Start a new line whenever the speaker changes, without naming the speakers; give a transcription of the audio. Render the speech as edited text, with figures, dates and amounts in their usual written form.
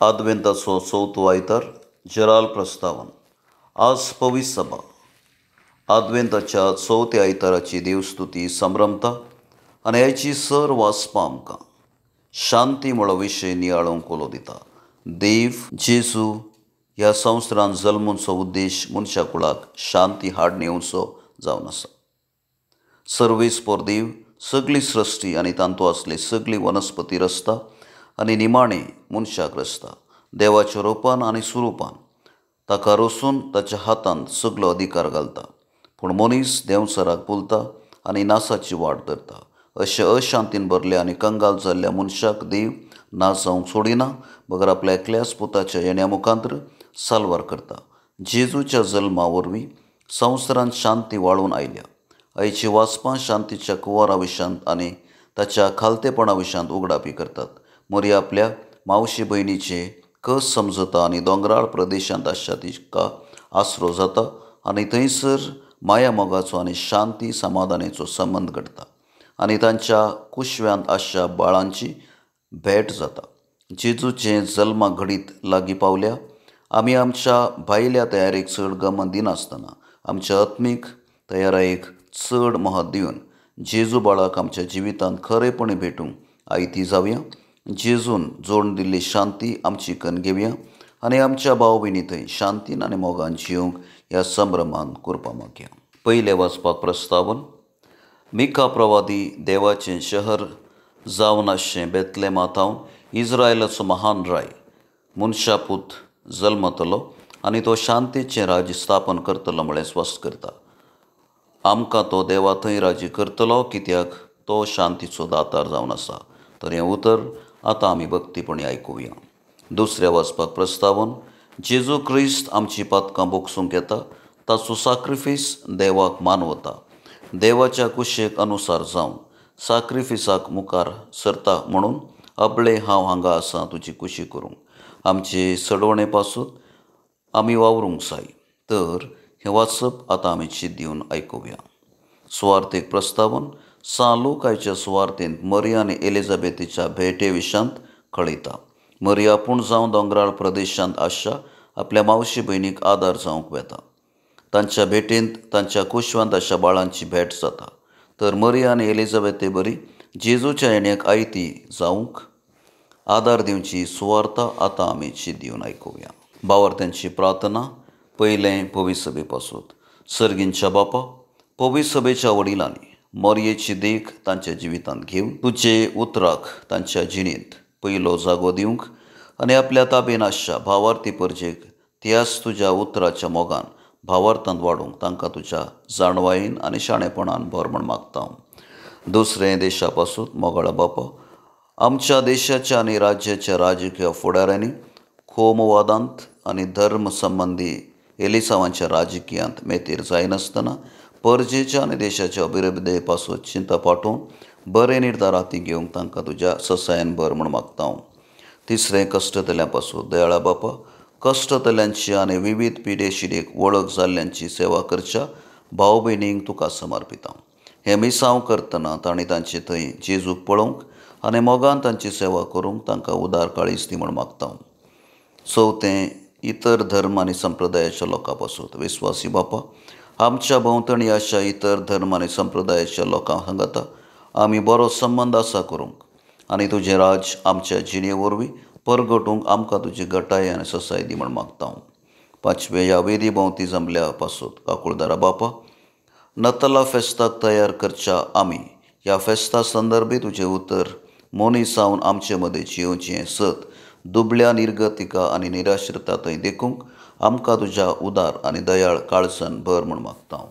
आदवेंताचो चवथो आयतार जेराल प्रस्तावन. आज पवित्र सभा आदवेंताच्या चवथ्या आयताराची देवस्तुती संभ्रमता आनी हाची सर वाचपां आमकां शांती म्हळो विशय नियाळूंक उलो दिता. देव जेजू ह्या संवसारांत जल्मूचो उद्देश मनशा कुळाक शांती हाडून येवचो जावन आसा. सर्वेस्पर देव सगळी सृश्टी आनी तांतू आसली सगळी वनस्पती रचता आनी निमाणें मनशाक रचता. देवाच्या रोपान आनी स्वरुपान ताका रचून ताच्या हातांत सगलो अधिकार घालता. पूण मनीस देंवचाराक भुलता आनी नासाची वाट धरता. अशें अशांतीन भरल्या आनी कंगाल जाल्ल्या मनशाक देव ना जावंक सोडिना, बगर आपल्या एकल्याच पुताच्या येण्या मुखांतर साल्वार करता. जेजूच्या जल्मा वरवीं संवसारांत शांती वाळून आयल्या. आयची वाचपां शांतीच्या कुवारा विशांत आनी ताच्या खालतेपणा विशांत उगडापी करतात. मोरी आपल्या मावशी भयणीचे कस समजता आनी दोंगराळ प्रदेशांत आसच्या तिका आसरो जाता आनी थंयसर माया मोगाचो आनी शांती समाधानाचो संबंद घडटा आनी तांच्या कुशव्यांत आसच्या बाळांची भेट जाता. जेजूचे जल्मा घडीत लागीं पावल्या. आमी आमच्या भायल्या तयारेक चड गमन दिनासतना आमच्या आत्मीक तयारायेक चड म्हत्व दिवन जेजू बाळाक आमच्या जिवितांत खरेपणी भेटूंक आयती जावया. जेजून जोडून दिल्ली शांती आमची कन घेवया आनी आमच्या भाव भयणी थंय शांतीन आनी मोगान जिवंक ह्या संभ्रमान करपा मागया. पयलें वाचपाक प्रस्तावन. मिका प्रवादी देवाचें शहर जावन आसचें बेतलेमाथावन इस्रायलाचो महान राय मनशापूत जल्मतलो आनी तो शांतीचें राज्य स्थापन करतलो म्हळें स्पश्ट करता. आमकां तो देवा थंय राजी करतलो कित्याक तो शांतीचो दातार जावन आसा. तर हें उतर आतां आमी भक्तीपणी आयकुया. दुसऱ्या वाचपाक प्रस्तावन. जेजू क्रिस्त आमची पातकां बोगसूंक येता. ताचो साक्रिफीस देवाक मानवता. देवाच्या कुशेक अनुसार जावन साक्रिफिसाक मुखार सरता म्हणून अबळे हांव हांगा आसा तुजी कुशी करूंक. आमचे सडवणे पासून आमी वावरूंक जाय. तर हें वाचप आतां आमी चिंत दिवन आयकुया. सुवार्थेक प्रस्तावन. सां लुकायच्या सुवार्थेंत मरिया आनी एलिझाबेथीच्या भेटे विशांत कळयता. मरिया आपूण जावन दोंगराळ प्रदेशांत आसच्या आपल्या मावशी भयणीक आदार जावंक वेता. तांच्या भेटेंत तांच्या कुशवांत आसच्या बाळांची भेट जाता. तर मरिया आनी एलिझाबेथे बरी जेजूच्या येण्याक आयती जावंक आदार दिवची सुवार्ता आतां आमी चिंत दिवन आयकुया. भावार्थ्यांची प्रार्थना. पयलें पवित्र सभे पासून. सर्गींच्या बापा, पवित्र सभेच्या वडिलांनी मोरयेची देख तांच्या जिवितांत घेवन तुजे उतराक तांच्या जिणेंत पयलो जागो दिवंक आनी आपल्या ताबेन आसच्या भावार्थी परजेक त्याच तुज्या उतराच्या मोगान भावार्थांत वाडूंक तांकां तुज्या जाणवायेन आनी शाणेपणान भर म्हण मागता. दुसरें देशा पासून. मोगाळा बापा, आमच्या देशाच्या आनी राज्याच्या राजकीय फुडाऱ्यांनी कोमवादांत आनी धर्म संबंदी एलिसांवांच्या राजकीयांत मेतेर जायनासतना परजेच्या आनी देशाच्या अभिवृद्धे पासून चिंता पाठोवन बरे निर्धार हाती घेवंक तांकां तुज्या ससायन भर म्हूण मागता. तिसरें कश्टतल्यां पासून. दयाळा बापा, कश्टतल्यांची आनी विविध पिडे शिडेक वळख जाल्ल्यांची सेवा करच्या भाव भयणींक तुका समर्पिता. हें मिसांव करतना तांणी तांचे थंय जेजूक पळोवंक आनी मोगान तांची सेवा करूंक तांकां उदार काळीज दी म्हूण मागता. चवथें इतर धर्म आनी संप्रदायाच्या लोकां पासून. विस्वासी बापा, आमच्या भोंवतणी अशा इतर धर्म आनी संप्रदायाच्या लोकां सांगाता आमी बरो संबंद आसा करूंक आनी तुजें राज आमच्या जिणे वरवीं परगटूंक आमकां तुजी गटाय आनी ससाय दी म्हूण मागता. पांचवे ह्या वेदी भोंवती जमल्या पासून. काकुळदारा बापा, नतला फेस्ताक तयार करच्या आमी ह्या फेस्ता संदर्भी तुजें उतर मनीस जावन आमचे मदें जियोवचें हें सत दुबळ्या निर्गतिका आनी निराश्रिता थंय देखूंक आमकां तुज्या उदार आनी दयाळ काळजान भर म्हूण मागता.